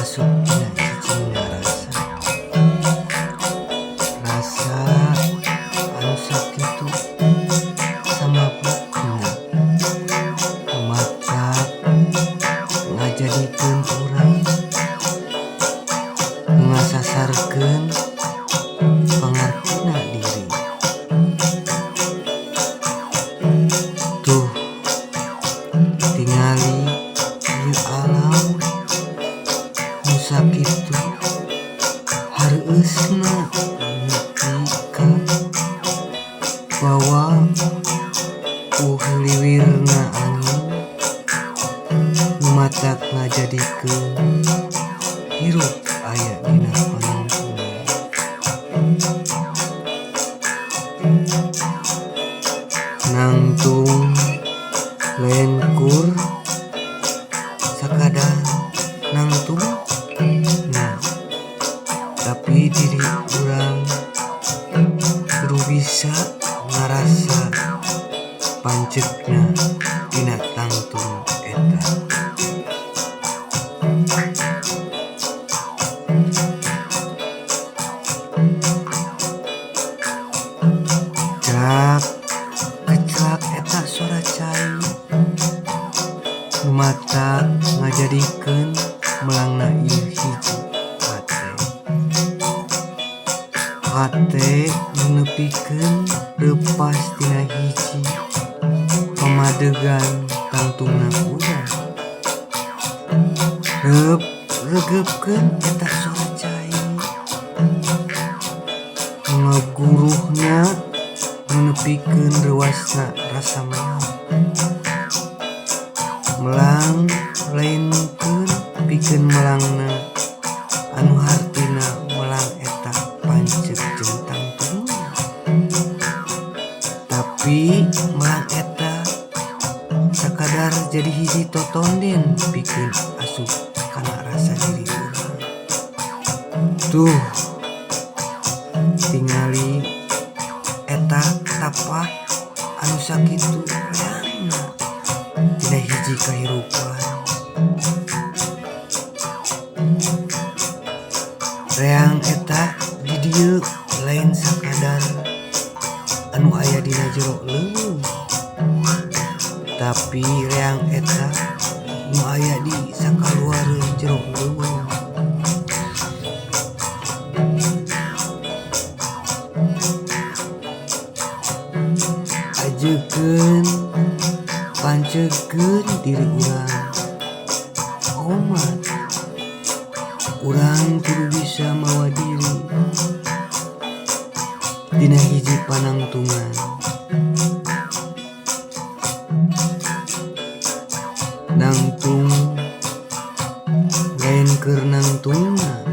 asup dina cicingna rasa. Rasa anu sakitu samabukna matak ngajadikeun urang ngasasarkeun pangartina diri. Tuh tingali ieu alam nu sakitu hareueusna nepi ka bawa ku hiliwirna angin nu matak ngajadikeun hirup aya dina panangtungan. Nangtung lain kur sakadar nangtung nah, tapi diri urang kudu bisa ngarasa pancegna dina tangtung eta. Cak kecelak eta suara cai nu matak ngajadikeun melangna ieu hiji hate. Hate nu nepikeun leupas tina hiji pamadegan tangtungna urang. Reup regeupkeun eta suara cai nu ngaguruhna nu nepikeun reuasna rasa meong. Melang lainkeun pikeun melangna anu hartina melang eta panceg jeung tangtungna. Tapi melang eta sakadar jadi hiji totonden pikeun asup kana rasa diri urang. Tuh tingali eta tapak anu sakitu reangna dina hiji kahirupan. Reang eta di dieu lain sakadar anu aya dina jero leuweung, tapi reang eta nu aya di sakaluareun jero leuweung. Ajekeun pancegkeun diri urang omat. Urang kudu bisa mawa diri dina hiji panangtungan. Nangtung lain keur nangtungna,